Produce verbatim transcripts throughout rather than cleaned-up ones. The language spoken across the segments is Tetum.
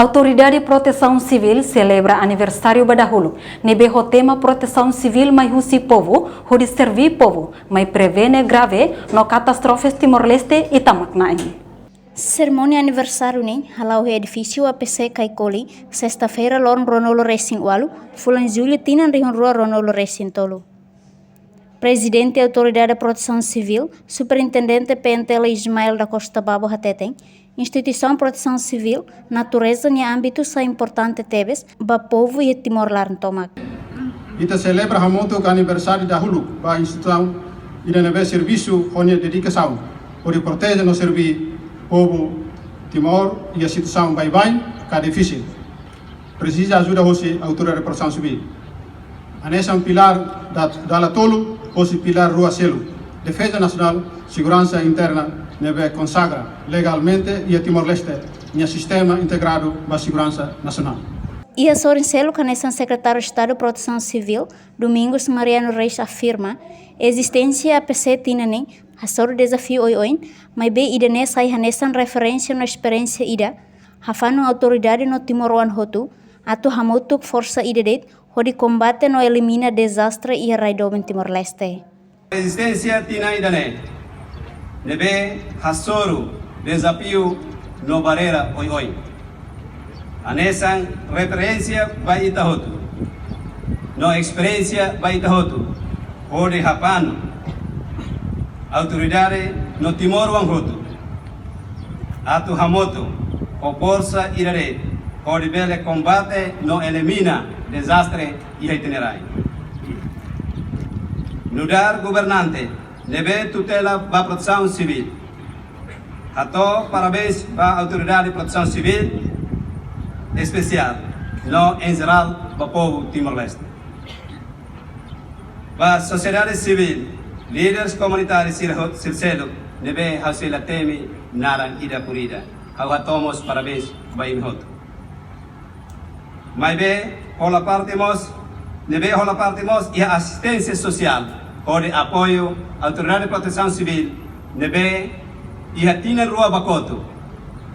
Autoridade Protesaun Sivíl selebra aniversáriu ba dahuluk, ne'ebé ho tema Protesaun Sivíl mai husi povu, hodi serví povu, mai prevene grave no katástrofes Timor-Leste ita mak na'in. Serimónia aniversáriu ne'e hala'o iha edifísiu A P C Caicoli, sesta-feira loron ruanulu-resin-ualu, fulan jullu tinan rihun rua ruanulu-resin-tolu. Prezidente Autoridade Protesaun Sivíl, Superintendente P N T L Ismael da Costa Babo hateten, instituisaun protesaun sivíl, natureza nia ámbitu sai importante tebes ba povu iha Timor laran tomak. Ita selebra hamutuk aniversáriu dahuluk ba instituisaun ida ne'ebé servisu ho nia dedikasaun hodi proteje no serví povu Timor iha situasaun baibain ka difisil, presiza ajuda hosi Autoridade Protesaun Sivíl. Hanesan pilár da-, dala tolu hosi pilár rua seluk, defeza nasionál, seguransa interna, ne'ebé konsagra legalmente iha Timor-Leste nia sistema integradu ba seguransa nasionál. Iha sorin seluk hanesan Sekretáriu Estadu Protesaun Sivíl, Domingos Mariano Reis afirma, ezisténsia A P C tinan ne'e hasoru dezafiu oioin, maibé ida-ne'e sai hanesan referénsia no esperiénsia ida, hafanu autoridade no timoroan hotu, atu hamutuk forsa ida de'it, hodi kombate no elimina dezastre iha rai doben Timor-Leste. Ezisténsia tinan ida-ne'e, ne'ebé hasoru dezafiu no barreira oioin. Hanesan referénsia ba ita hotu, no esperiénsia ba ita hotu, hodi hafanu autoridade no timoroan hotu, atu hamutuk ho forsa ida de'it, hodi bele kombate no elimina dezastre iha ita-nia rai. Nu'udar governante ne'ebé tutela ba protesaun sivíl, hato'o parabéns ba Autoridade Protesaun Sivíl espesiál, no em geral ba povu Timor-Leste. Ba sosiedade sivíl, líderes komunitáriu sira ho-, sira seluk ne'ebé ha'u sei la temi naran ida por ida, ha'u hato'o mós parabéns ba imi hotu. Maibé hola parte mós, ne'ebé hola parte mós iha asisténsia sosiál, hodi apoiu Autoridade Protesaun Sivíl, ne'ebé iha tinan rua ba kotuk,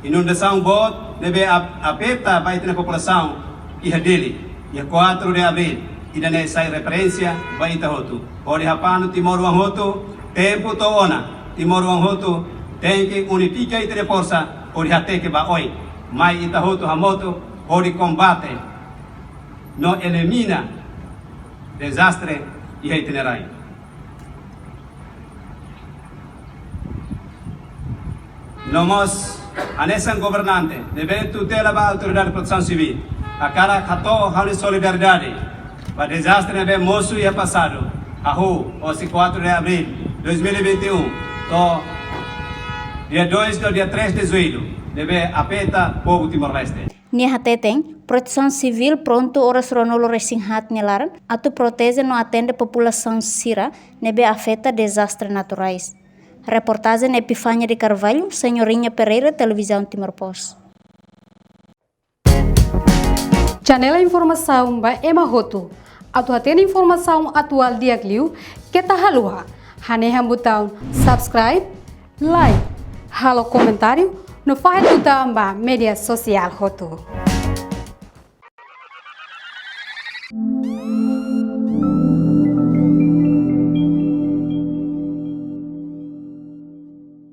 inundasaun boot ne'ebé ap-, afeta ba ita-nia populasaun iha Dili, iha quatro de abril, ida-ne'e sai referénsia ba ita hotu. Hodi hafanu timoroan hotu, tempu to'o ona, timoroan hotu tenke unifika ita-nia forsa, hodi hateke ba oin. Mai ita hotu hamutuk, hodi kombate no elimina dezastre iha ita-nia rai. No mós, hanesan governante ne'ebé tutela ba Autoridade Protesaun Sivíl, hakarak hato'o ha'u-nia solidariedade ba dezastre ne'ebé mosu iha pasadu, hahú hosi quatro de abril dois mil e vinte e um to'o dia dois to'o dia três de julho, ne'ebé afeta povu Timor-Leste. Nia hateten, Protesaun Sivíl prontu oras ruanulu-resin-haat nia laran, atu proteje no atende populasaun sira ne'ebé afeta dezastre naturais. Reportajen Epifania de Carvalho, Senhorinha Pereira, Televizaun Timor Post. Janela informasaun ba ema hotu. Atu hatene informasaun atuál di'ak liu, keta haluha hanehan butaun subscribe, like, halo komentáriu, no fahe tutan ba média sosiál hotu.